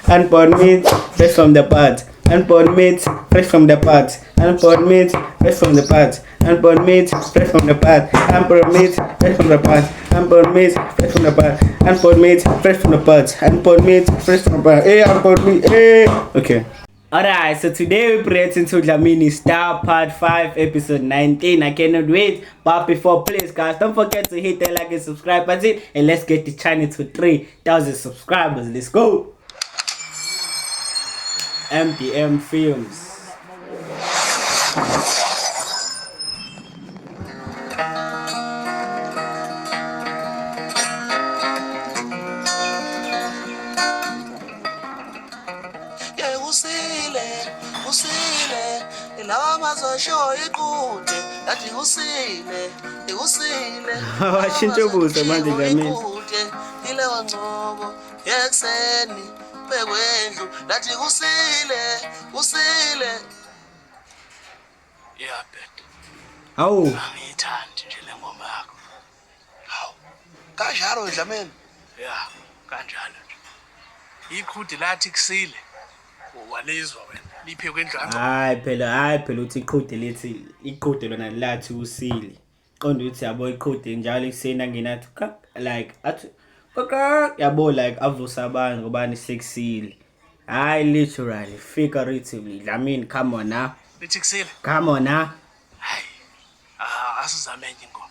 Unborn meat, fresh from the pot. Unborn meat, fresh from the pot. Unborn meat, fresh from the pot. Unborn meat, fresh from the pot. Unborn meat, fresh from the pot. Unborn meat, fresh from the pot. Unborn meat, fresh from the pot. Unborn meat, fresh from the pot. Hey, unborn meat. Hey. Okay. Alright, so today we're reacting to Dlamini Star Part 5, Episode 19. I cannot wait. But before, please, guys, don't forget to hit the like and subscribe button. And let's get the channel to 3,000 subscribers. Let's go. MDM Films. Usile, usile, lawa mazosho iqude, yathi usile, usile. Washintsha ubuso manje Dlamini. Ilewa ngcobo yekuseni bekwendlu lathi usile, usile. Yeah, bet. Hawu, Angiyithandi nje le ngoma yakho. Hawu. Kanjalo Dlamini. Yeah, kanjalo nje. Iqhude lathi kusile. Walizwa wena. Liphe kwendlu yakho. Hayi phela uthi iqhude lithi iqhude lona lathi usile. Qonda ukuthi yabo iqhude njalo ekuseni angena athi kak like athi kaka yabo like avusa abantu ngoba sekusile. Hayi, literally, figuratively. Dlamini, come on now. Lithi kusile. Come on now. Hayi. Ah, asizame enye ingoma.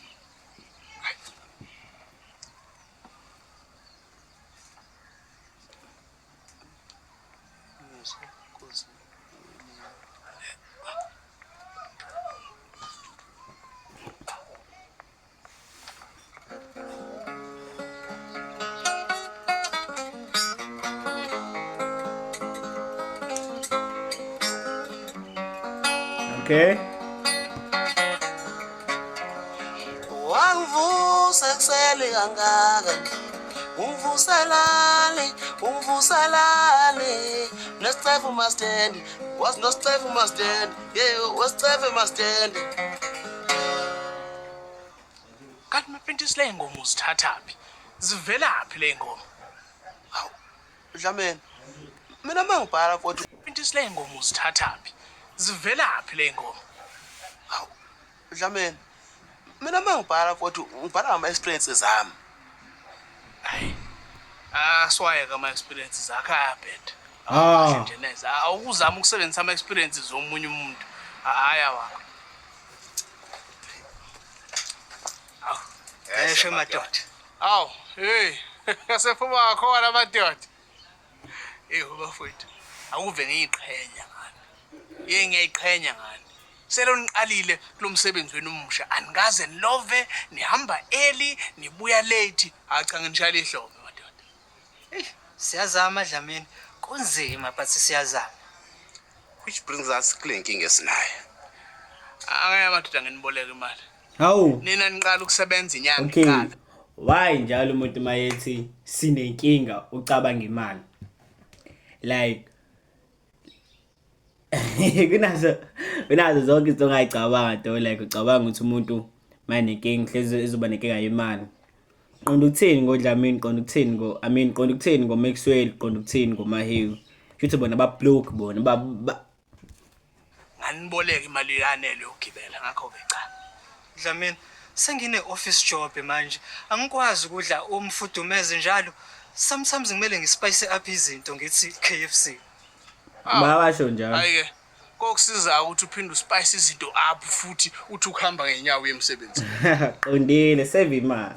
Okay. Wangivusa ekuseni kangaka. Ungivuselani, ungivuselani. Nesicefe must stand. Was nosicefe must stand. Yeah, wesicefe must stand. Kanti mapintisi le ngoma uzithathaphi? Zivelaphi le ngoma? Hawu. Dlamini. Mina mangibhala futhi Pintisi le ngoma uzithathaphi? Zivelaphi le ngoma? Hawu. Dlamini. Mina mangibhala futhi ngibhala ngama experiences ami. Hayi. Aswayeka ama experiences akho ayabheda. Ah. Nje neze. Awukuzama ukusebenzisa ama experiences omunye umuntu. Hhayi awakho. Awu. Esho madoda. Awu, hey, asephuma khona madoda. Hey bafowethu, akuve ngiyiqhenya ngani. Yey ngiyayiqhenya ngani. Selo niqalile kulo msebenzi wenu omusha, anikaze nilove, nihamba early, nibuya late. Hayi cha nginishayela ihlombe madoda. Hey, siyazama Dlamini. Kunzima but siyazama. Which brings us kule nkinga esinayo. Angeke madoda nginiboleke imali. Hawu. Nina niqala ukusebenza inyanga Okay. iqala. Why njalo umuntu mayethi sinenkinga ucabanga imali? Like kunazo zonke izinto ongayicabanga do like ucabanga ukuthi umuntu manenkinga hlezi izoba nenkinga yemali. Qonda ukuthini ngoDlamini, qonda ukuthini ngo I mean qonda ukuthini ngoMaxwell, qonda ukuthini ngoMahewu. Futhi bona ba block bona ba Nganiboleka imali yanele yokugibela ngakho ke cha. Dlamini, sengine office job manje. Angikwazi ukudla umfudumeze njalo. Sometimes kumele ngispice up izinto ngithi KFC. Bawasho njalo. Hayi ke kokusiza ukuthi uphinde uspice izinto up futhi uthi ukuhamba ngenyawo uye emsebenzini. Qondile, save imali.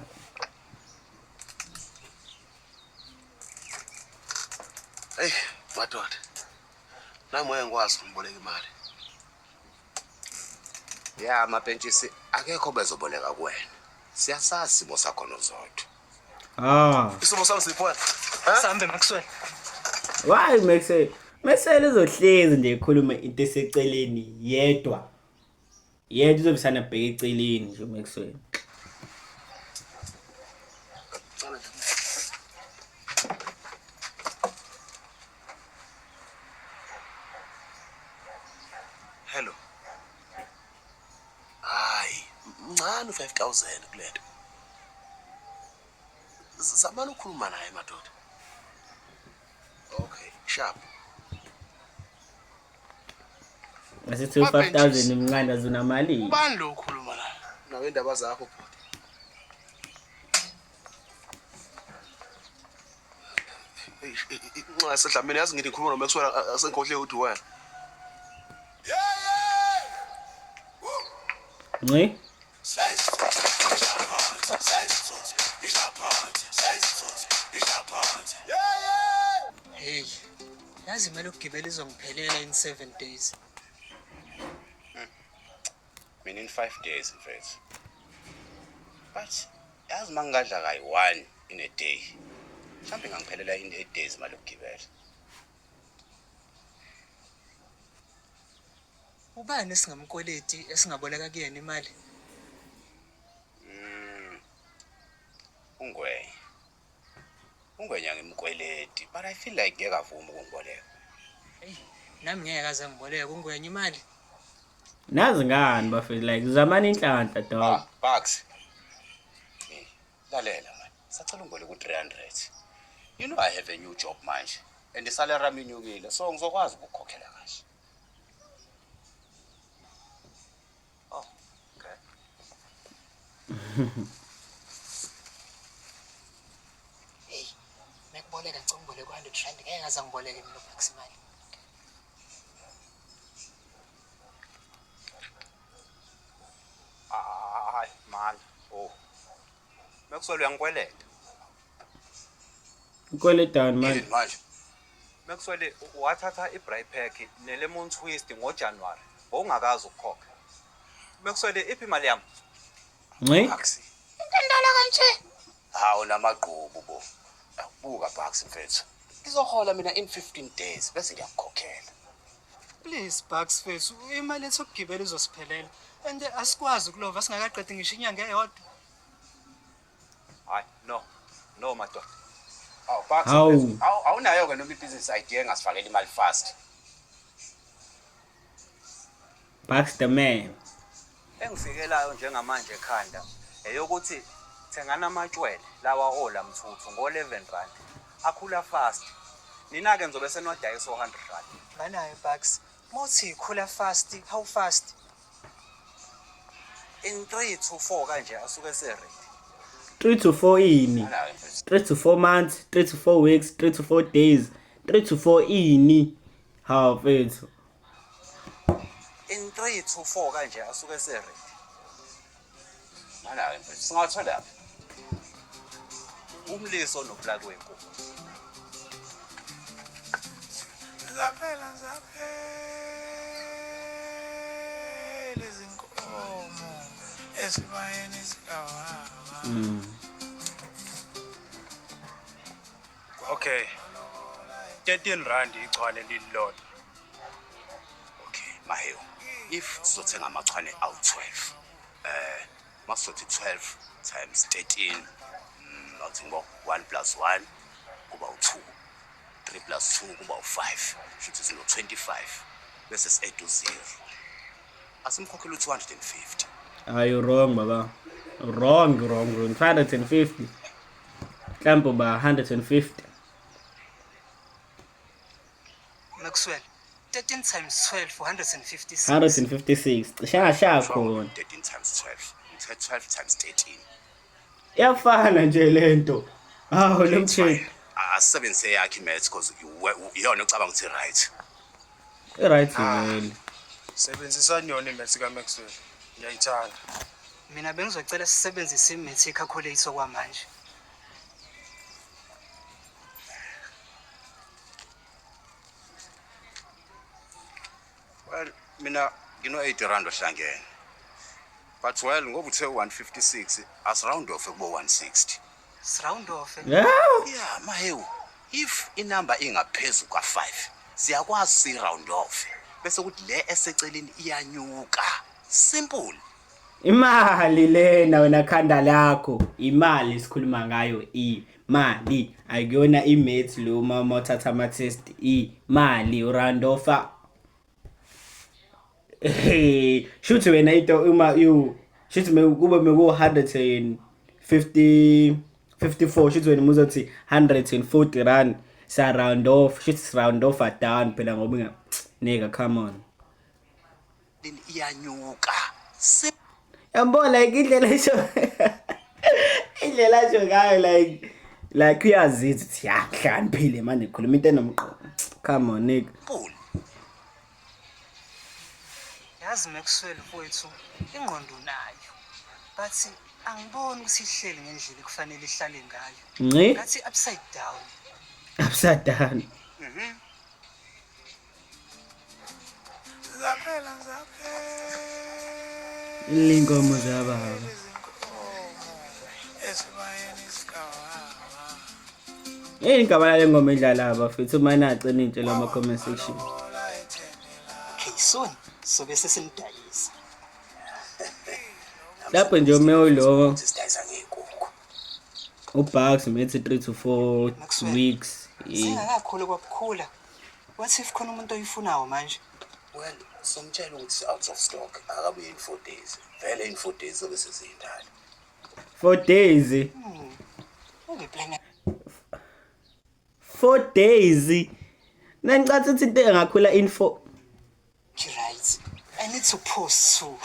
Hey, madoda. Nami ngeke ngikwazi ukuboleka imali. Ya mapentshisi akekho bezoboleka kuwena. Siyasazi isimo sakho nozodwa. Ah. Isimo sami siphona. Sambe Maxwell. Why Maxwell? Maxwell uzohlezi nje ekhuluma into eseceleni yedwa. Yedwa uzobisana bheka eceleni nje Maxwell. Cala nje. Hello. Hayi, mncane u5000 kulento. Zamani ukukhuluma naye madoda. Okay. Sharp. Asithi u-5000 imncane azunamali. Ubani lo okhuluma la? Nawe indaba zakho bhuti. Nxa Dlamini, yazi ngithi ngikhuluma noMaxwell, asengikhohle ukuthi wena. Nci? Hey, yazi imali yokugibela izongiphelela in 7 days. Mina in 5 days, mfethu. But yazi uma ngingadla kayi-one in a day, mhlawumbe ingangiphelela in 8 days imali yokugibela. Ubani esingamkweleti esingaboleka kuyena imali? Ungwenya. Ungwenya ngimkweleti, but I feel like ngeke avume ukungiboleka. Hey, nami ngeke aze ngiboleke uNgwenya imali. Nazi ngani bafethu, like zamani inhlanhla, dog. Ah, Bucks. Hey, lalela man. Sacela ungiboleke u-300. You know I have a new job manje. And isalary yami inyukile, so ngizokwazi ukukhokhela kahle. Oh, okay. Hey, mekuboleka ngicela ungiboleke u-100 rand, ngeke aze ngiboleke mina uBucks imali. Hayi man, oh. Maxwell, uyangikweleta. Ukweletani manje? Yini manje? Maxwell, wathatha i-braai pack ne-lemon twist ngoJanuary. Bowungakazi ukukhokha. Maxwell, iphi imali yami? Nci? Bucks. Hawu, namagqubu bo. Akubuka Bucks, mfethu. Ngizohola mina in 15 days bese ngiyakukhokhela. Please Bucks fethu, imali ethu yokugibela izosiphelela. And asikwazi ukulova singakaqedi ngisho inyanga eyodwa. Hayi, no. No madoda. Awu Bucks, Hawu. mfethu. Awu, awunayo ke noma i-business idea engasifakela imali fast? Bucks the man. Engifikelayo njengamanje ekhanda eyokuthi thengana amatshwele lawa olamthuthu ngo-11 rand. Akhula fast. Nina ke nizobe seniwadayisa o-100 rand. Banayo Bucks. Mothi ikhula fast, how fast? In 3 to 4 kanje asuke se-ready. 3 to 4 ini? Anayo, mfethu. 3 to 4 months, 3 to 4 weeks, 3 to 4 days, 3 to 4 ini? Hawu mfethu. In 3 to 4 kanje asuke se-ready. Anayo, mfethu. Singawathola phi? Umliso noplaki wenkukhu. Zaphela, zaphela izinkomo esibayeni sikababa. Okay. 13 rand ichwane lilodwa. Okay, Mahewu. If sizothenga amachwane awu-12, masizothi 12 times 13, awuthi ngo 1 plus 1 kuba u2, 3 plus 2 kuba u5, shuthi sino 25 bese si-add u0. Asimkhokhela u250. Are you wrong, baba? Wrong, wrong, wrong. 250. Mhlawumbe ba 150. Maxwell, 13 times 12, 156. 156. Cishe ngashaya khona. 13 times 12. Ngithe 12 times 13. Iyafana nje lento. Hawu lo It's mthetho. fine. Asebenzise yakhe i-maths because iyona ocabanga ukuthi right. I-right vele. Sebenzisani yona imaths kaMaxwell. Ngiyayithanda. Mina bengizocela sisebenzise imaths ye-calculator kwamanje. Well, mina ngino 80 rand ohlangene. But well, ngoba uthe 156, as round off kubo 160. Round off. Yeah. Yeah, Mahewu. If inumber ingaphezulu ka5, siyakwazi si round off. Bese kuthi le eseceleni iyanyuka. Simple. Imali lena wena khanda lakho. Imali sikhuluma ngayo, imali. Akuyona i-maths lo uma uthatha ama-test, imali uround offa. Hey, shuthi wena into uma you shuthi kube meku 150 54, shuthi wena muzothi 140 rand. Sa round off, shuthi round off down phela ngoba inga nigga, come on. Iyanyuka. Yabo, like indlela esho ngayo, like uyazithi ukuthi ya hlakaniphile manje, khuluma into enomqondo. Come on, nigga. Simple. Yazi Maxwell mfowethu, ingqondo nayo. But angiboni ukuthi ihleli ngendlela ekufanele ihlale ngayo. Nci. Ngathi upside down. Upside down. Zaphela zaphela Inkomo zababa. Izinkomo esibayeni sikababa. Yini igama lale ngoma edlala, bafethu? Uma nagcina intshela ama comment section. Okay, soon sobe sesimdayisa. Lapho nje ume ulo Sidayisa ngey'nkukhu. uBucks methi 3 to 4 Maxwell. weeks. Singakakhulu kwakukhula. What if khona umuntu oyifunayo manje? Well, somtshela ukuthi out of stock, akabuye in 4 days. Vele in 4 days zobe seziyindala. 4 days. Ungeplan. 4 days. Nangicathi ukuthi into engakhula in 4 Right. I need to post too.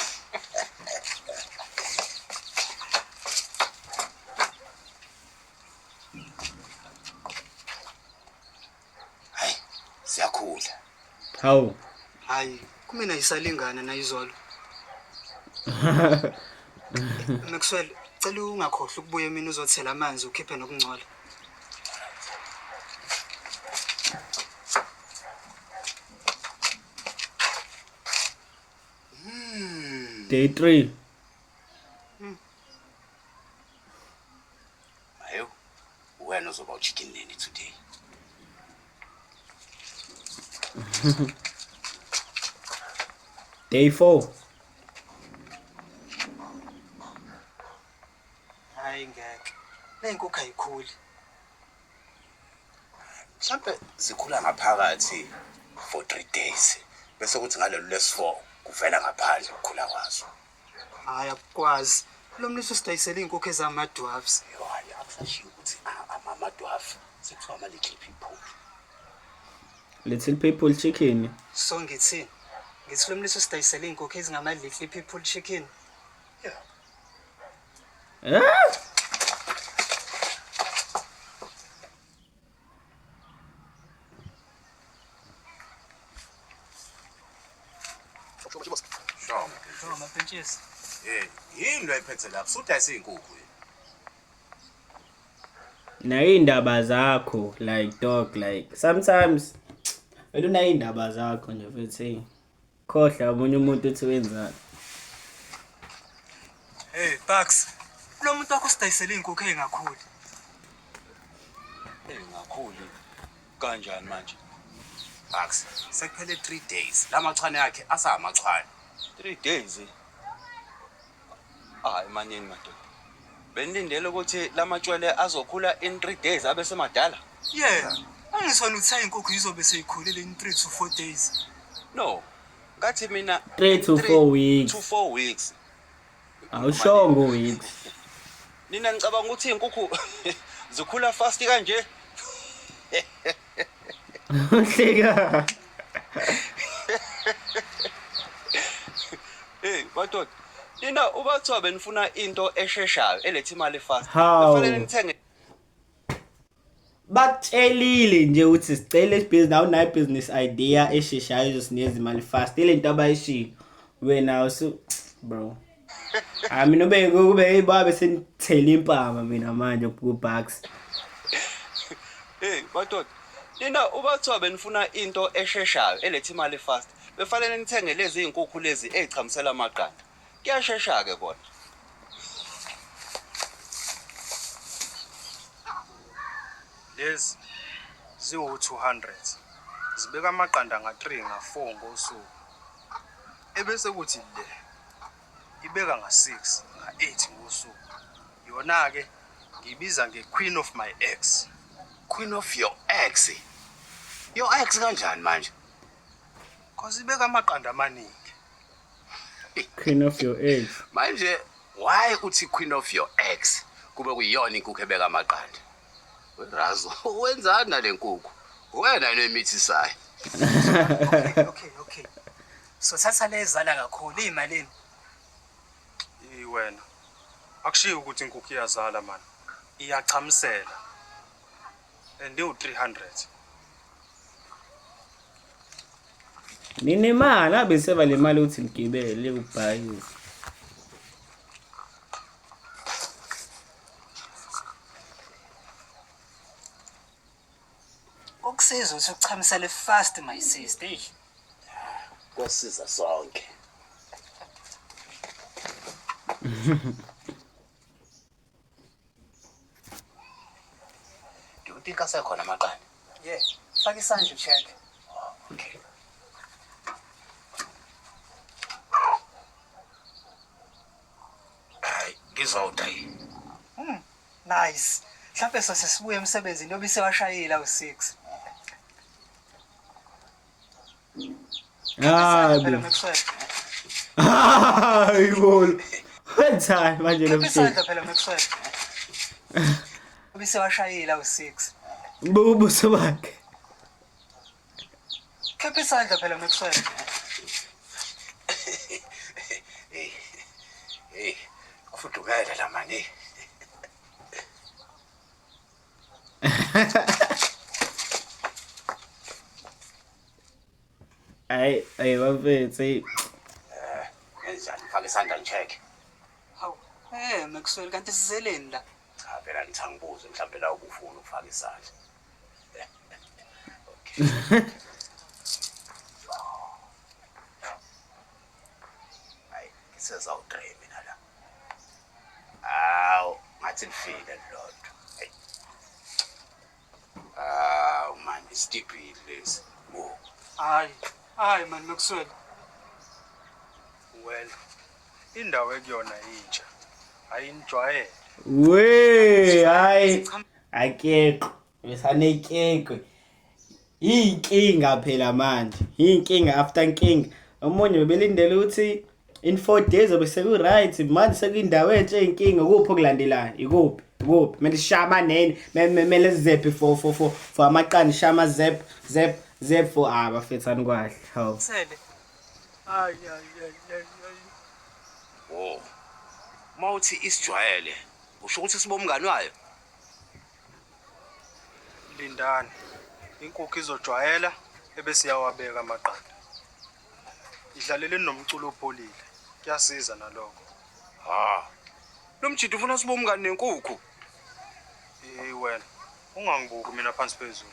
Hayi, siyakhula. Hawu. Hayi, kumina isalingana nayizolo. Maxwell, cela ungakhohlwa ukubuya mina uzothela amanzi ukhiphe nokungcola. Day 3. Hayo, wena uzoba uchicken nini today? Day 4. Hayi ngeke. Le nkukhu ayikhuli. Mhlampe zikhula ngaphakathi for 3 days. Bese kuthi ngalelo lesi4 kuvela ngaphandle ukukhula kwazo. Hayi, akukwazi. Lo mlisa usidayisela iy'nkukhu ezama-dwarfs. Yo, hayi, akusashiwo ukuthi ama-dwarf, sekuthiwa ama-little people. Little people chicken. So ngithini? Ngithi lo mlisa usidayisela iy'nkukhu ezingama-little people chicken. Yeah. Ah? Sure. Oh, mapentshisi. Eh, yini lo ayiphethe lapho? Sudayisa iy'nkukhu yini? Nayo iy'ndaba zakho, like dog, like sometimes vele unayo iy'ndaba zakho nje futhi khohlwa omunye umuntu uthi wenzani. Hey, Bucks. Lo muntu wakho usidayisela iy'nkukhu ey'ngakhuli. Engakhuli kanjani manje? Bucks, sekuphele 3 days. Lamachwane akhe asamachwane. 3 days. Hayi manini madoda. Benilindele ukuthi lamatshwele azokhula in 3 days abe semadala? Yeah. Angisona ukuthi iy'nkukhu yizobe seyikhulile in 3 to 4 days. No. Ngathi mina 3 to 4 weeks. To 4 weeks. Awushongo weeks. Nina ngicabanga ukuthi iy'nkukhu zikhula fast kanje? Uhleka. Hey, madoda. Nina ubathiwa benifuna into esheshayo eletha imali fast. Hawu. Kufanele nithenge Bakutshelile nje ukuthi sicela ibhizinisi, awunayo business idea esheshayo ezosinikeza imali fast. Ile nto abayishilo. Wena usu bro. Ah, mina ube kube babe senithela impama mina manje ku-Bucks. Hey, madoda. Nina ubathiwa benifuna into esheshayo eletha imali fast. Befanele nithenge lezi iy'nkukhu lezi ey'chamisela amaqanda. Kuyashesha ke kona. Lezi ziwu-200, zibeka amaqanda nga-3 nga-4 ngosuku, ebese kuthi le ibeka nga-6 nga-8 ngosuku. Yona-ke ngiyibiza nge-queen of my ex. Queen of your ex. Your ex kanjani manje? Cause ibeka amaqanda amaningi. Queen of your ex. Manje why uthi queen of your ex kube kuyiyona inkukhu ebeka amaqanda? Werazo, wenzani nale nkukhu? Wena noyimithisayo. Okay, okay, okay. So thatha lezala kakhulu iyimalini? Ey wena. Akushiwo ukuthi inkukhu iyazala man. Iyachamisela. And iwu-300. Ninemali abe seba le mali ukuthi ligibele kubhayisa. Kokusiza ukuthi uchamisele fast my sister. Hey. Kosiza sonke. Do you think asekhona amaqanda? Yeah, faka isandla check. Okay. Hayi, ngizawuthi. Nice. Mhlawumbe sose sibuye emsebenzini yobe sewashayile awu-6. Hayi Phela bo. Maxwell. Hayi bo. Wenzani manje lo Khipha mshini? isandla phela Maxwell. Yobe sewashayile awu-6. Buka ubuso bakhe. Khipha isandla phela Maxwell. Hey. Hey, kufudumele la mani. Hayi, hayi bafethu. Hey. Ngenzani faka isandla ngicheck. Hawu, Maxwell kanti sizeleni la? Cha phela ngithi angibuze mhlawumbe la ubufuna ukufaka isandla. Okay. Hayi, ngisezawu-3 mina la. Hawu, ngathi lifile lodwa. Hayi. Hawu man, isitibhile lesi. Wo. Hayi, hayi man Maxwell. Well, indawo ekuyona intsha. Ayinijwayele. We, hayi. Akekho. Besanekekwe. Inkinga phela manje. Inkinga after inkinga. Omunye bebelindele ukuthi in 4 days obe seku right manje sekuyindawo entsha inkinga kuphi okulandelayo? Ikuphi? Ikuphi? Kumele sishaya amanene, kumele zephi for amaqanda shaya zep zep zep for ah bafethu anikwahle. Hawu. Sele. Hayi hayi hayi hayi. Wo. Mawuthi isijwayele, usho ukuthi sibe umngani wayo? Lindani. Inkukhu izojwayela ebese iyawabeka amaqanda. Idlaleleni nomculo opholile. Kuyasiza nalokho. Ha. Lo mjidi ufuna sibe umngani nenkukhu. Hey wena, ungangibuki mina phansi phezulu.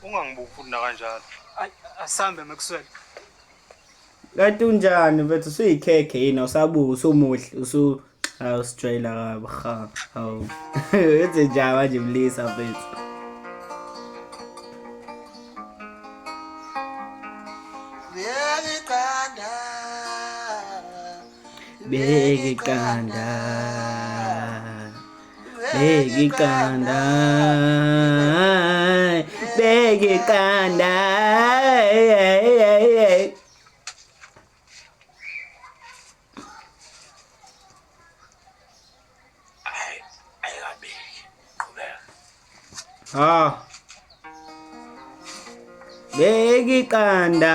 Ungangibuki futhi nakanjalo. Hayi, asambe Maxwell. Kanti unjani mfethu usuyikhekhe yini awusabuki usumuhle usu awusijwayela kabi ha hawu. Wenze njani manje mlisa mfethu? Beka iqanda. Beka iqanda. Beka iqanda. Beka iqanda. Hey hey hey. Hayi, ayikabeki. Qhubeka. Ha. Beka iqanda.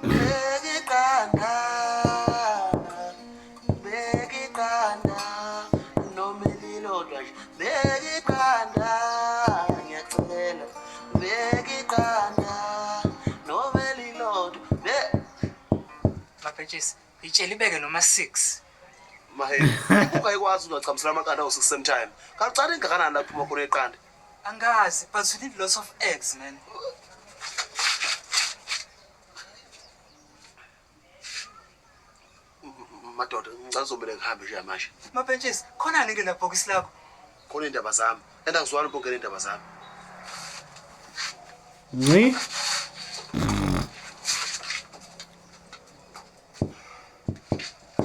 Beka iqanda. Beka iqanda. Noma elilodwa nje. Beka iqanda. Ngiyacela. Beka iqanda. Noma elilodwa. Be Mabhentshisi, itshela ibeke noma 6. Mahe, inkukhu ayikwazi ukungachamisela amaqanda awu-6 same time. Kalicala ingakanani la kuphuma khona iqanda? Angazi, but we need lots of eggs, man. Madoda, ngicela uzomele ngihambe nje manje. Mabhentshisi, khonani ke la bhokisi lakho? Khona iy'ndaba zami. And angizwani ukungena iy'ndaba zami. Ngci.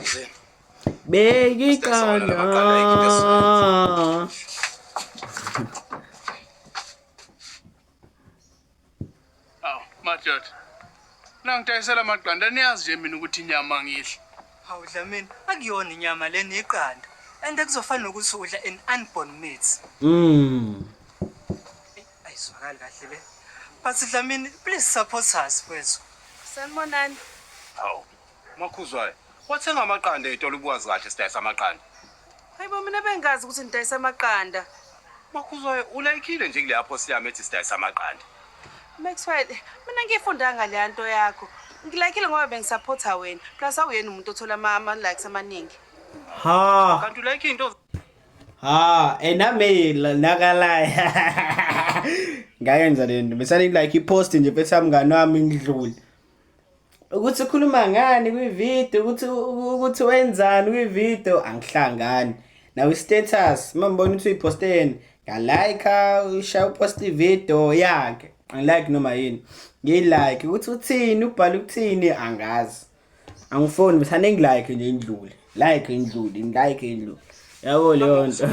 Zeni. Beka iqanda. Awu, madoda. Nangidayisela amaqanda niyazi nje mina ukuthi inyama ngidla. Hawu Dlamini, akuyona inyama lena iqanda. And kuzofana nokuthi udla an unborn meat. Ayizwakali kahle le. But Dlamini, please support us mfethu. Sanibonani. Hawu, Makhuzwayo, wathenga amaqanda ey'tolo ubuwazi kahle sidayisa amaqanda. Hayibo, mina bengazi ukuthi nidayisa amaqanda. Makhuzwayo, ulayikile nje kuleya post yami ethi sidayisa amaqanda. Maxwell, mina ngiyifundanga leya nto yakho. Ngilayikile ngoba bengisupporta wena. Plus awuyena umuntu othola ama-likes amaningi. Ha. Kanti ulayikhe into Ha, enami nakalaya. Ngayenza le nto. Bese like ipost nje mfethu mngani wami ngidlule. Ukuthi ukhuluma ngani kwi-video, ukuthi wenzani kwi-video angihlangani. Nawe status, mangibona ukuthi uyiposteni, nga-like, ushaya upost i-video yakhe. Angilike noma yini. Ngiyilike ukuthi uthini, ubhala ukuthini angazi. Angifuni bese ngilike nje indlule. Like indlule, like indlule. Yabo leyo nto.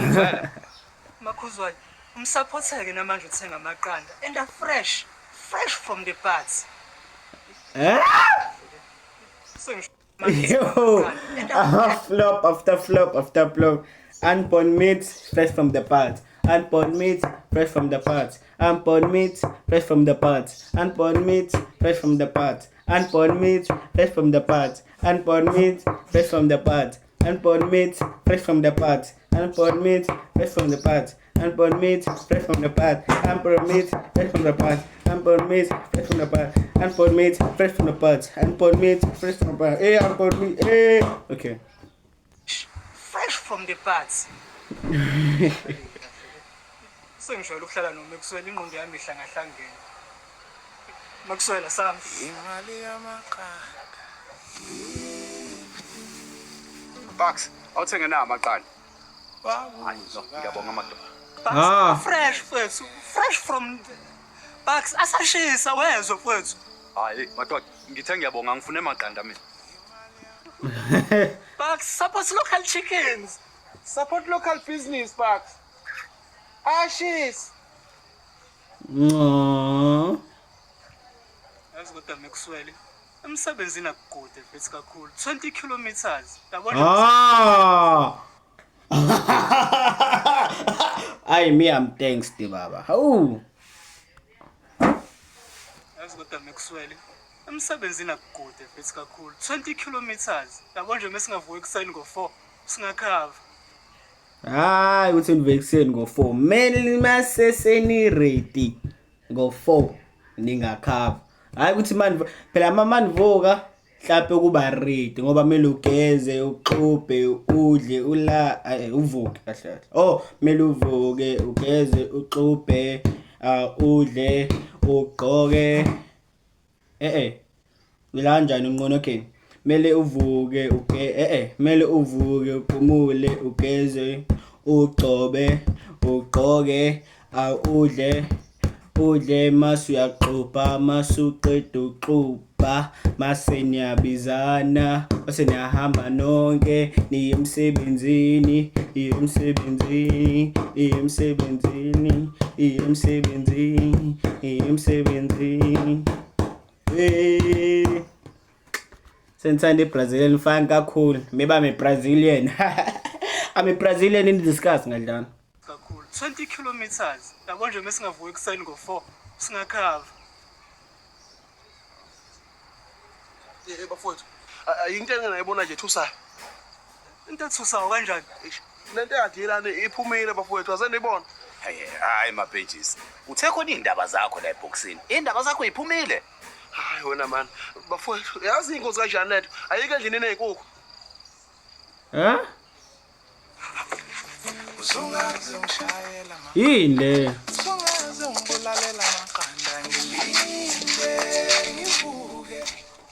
Makhuzwayo, umsupporteke namanje uthenga amaqanda and are fresh, fresh from the parts. Eh? Sengisho Yo, flop after flop after flop. Unborn meat, fresh from the pot. Unborn meat, fresh from the pot. Unborn meat, fresh from the pot. Unborn meat, fresh from the pot. Unborn meat, fresh from the pot. Unborn meat, fresh from the pot. Unborn meat, fresh from the pot. Unborn meat, fresh from the pot. Unborn meat, fresh from the pot. Unborn meat, fresh from the pot. Unborn meat, fresh from the pot. Unborn meat, fresh from the pot. Unborn meat, fresh from the pot. Hey, unborn meat. Hey. Okay. Fresh from the parts. Sengijwayele ukuhlala noMaxwell, ingqondo yami ihlangahlangene. Maxwell asami. Imali yamaqanda. Bucks, awuthenge na amaqanda. Hayi, no, ngiyabonga madoda. Bucks, Ah. fresh mfethu, fresh from the Bucks asashisa wezwe mfethu. Hayi madoda, ngithe ngiyabonga, ngifune amaqanda mina. Bucks support local chickens. Support local business, Bucks. Ashes. Aww. Yazi kodwa Maxwell, emsebenzini akukude mfethu kakhulu. 20 kilometers. Yabona. Ah. I me I'm thanks to baba. Hawu. Yazi kodwa Maxwell, emsebenzini akukude mfethu kakhulu. 20 kilometers. Yabo nje mesingavuka ekuseni ngo4 singakhava. Hayi uthi nivuke ekuseni ngo4. Mele mase seni ready ngo4 ningakhava. Hayi ukuthi manje phela manivuka mhlawumbe kuba ready ngoba kumele ugeze, uxubhe, udle, ula uvuke kahle kahle. Oh, kumele uvuke, ugeze, uxubhe, udle, ugqoke. Ila kanjani unqono? Okay. Kumele uvuke uge kumele uvuke uphumule, ugeze, ugcobe, ugqoke, udle, udle mase uyaqubha, mase uqeda uxubha, mase niyabizana, mase niyahamba nonke niye emsebenzini, niye emsebenzini, niye emsebenzini, niye emsebenzini, niye emsebenzini. Hey. Sengithanda i-Brazilian funk kakhulu. Maybe I'm a Brazilian. I'm a Brazilian in disguise ngadlana. Kakhulu. 20 kilometers. Yabo nje mesingavuka ekuseni ngo4 singakhava. Eh bafowethu, into engingayibona nje ethusayo. Into ethusayo kanjani? Eish, lento eyadilane iphumile bafowethu, asenibona. Hey, hayi mabhejisi. Uthe khona iy'ndaba zakho la ebhokisini. Iy'ndaba zakho yiphumile. Hayi wena man, bafowethu, yazi ingozi kanjani lento? Ayikho endlini eney'nkukhu. Eh? Yini le?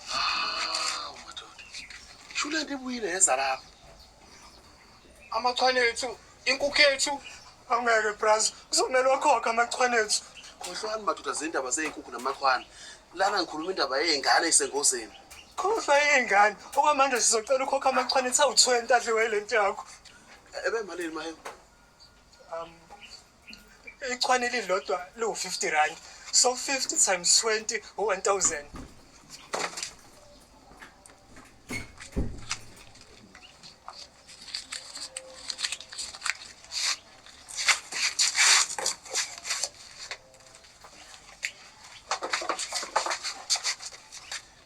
Hawu madoda. Sho lento ibuyile yeza lapha. Amachwane ethu, inkukhu yethu. Awungeke braz, kuzomele wakhokha amachwane ethu. Khohlwani madoda zindaba zey'nkukhu namachwane. Lana ngikhuluma indaba yey'ngane ey'sengozini. Khohlwa iy'ngane. Okwamanje sizocela ukhokha amachwane ethu awu-20 adliwe yile nto yakho. Ebemalini maye? Ichwane lilodwa liwu-50 rand. So 50 times 20 u-1000.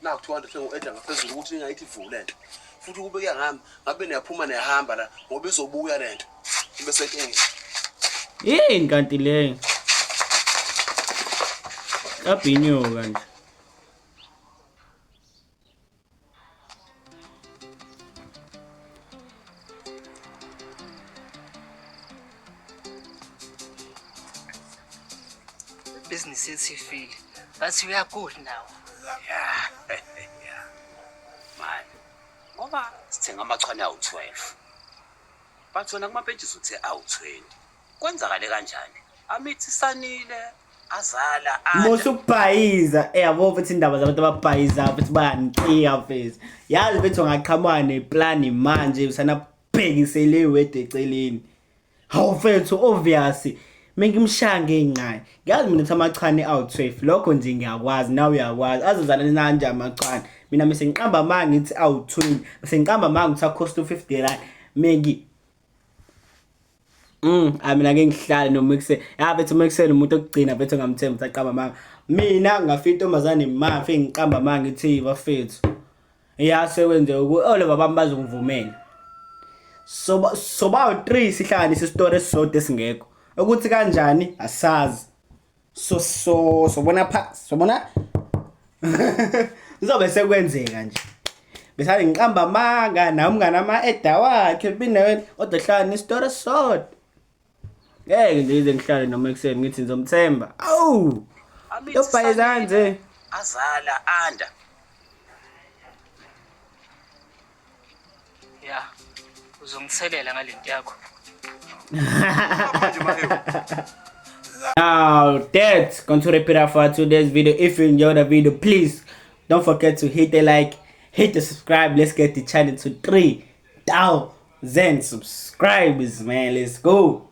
Naku 200 sengu-eda ngaphezulu ukuthi ningayithi vu lento. Futhi ukubeka ngami ngabe niyaphuma niyahamba la ngoba izobuya lento. Ibe senkingeni. Yini kanti leyo? Kabhinyoka nje. Business yethu ifile. But we are good now. Yeah. Yeah. Man. Ngoba sithenga amachwane awu-12. But wena kumapentshisi uthe awu-20. Kwenzakale kanjani? Amithisanile, azala, anda. Musa ukubhayiza eyabo futhi indaba zabantu ababhayizayo futhi bayanicika mfethu. Yazi mfethu ungaqhamuka neplani manje usanabhekisele iwede eceleni. Hawu mfethu obvious mengimshaya ngey'nqayi. Ngiyazi mina ukuthi amachwane awu-12 lokho nje ngiyakwazi nawe uyakwazi azozalana nanje amachwane. Mina mese ngiqamba amanga ngithi awu-20 mese ngiqamba amanga ukuthi akhosta u-50 rand mengi ayi mina ngeke ngihlale nomixer. Ya bethu umixer umuntu okugcina bethu ngamthemba ukuthi aqamba amanga. Mina ngafika intombazane ma ngifike ngiqamba amanga ngithi bafethu. Ya sekwenze uku ole babami bazongivumela. Soba soba 3 sihlanganise isitori esisodwa esingekho. Ukuthi kanjani asazi. So so sobona pha sobona Kuzobe sekwenzeka nje. Besale ngiqamba amanga nawe umngane ama-eda wakhe bine kodwa hlala isitori esisodwa. Ngeke nje ize ngihlale noma ekuseni ngithi ngizomthemba. Awu! Yobhayiza nje. Azala anda. Ya. Uzongithelela ngalento yakho. Now that's going to wrap it up for today's video. If you enjoyed the video, please don't forget to hit the like, hit the subscribe. Let's get the channel to 3,000 subscribers, man. Let's go.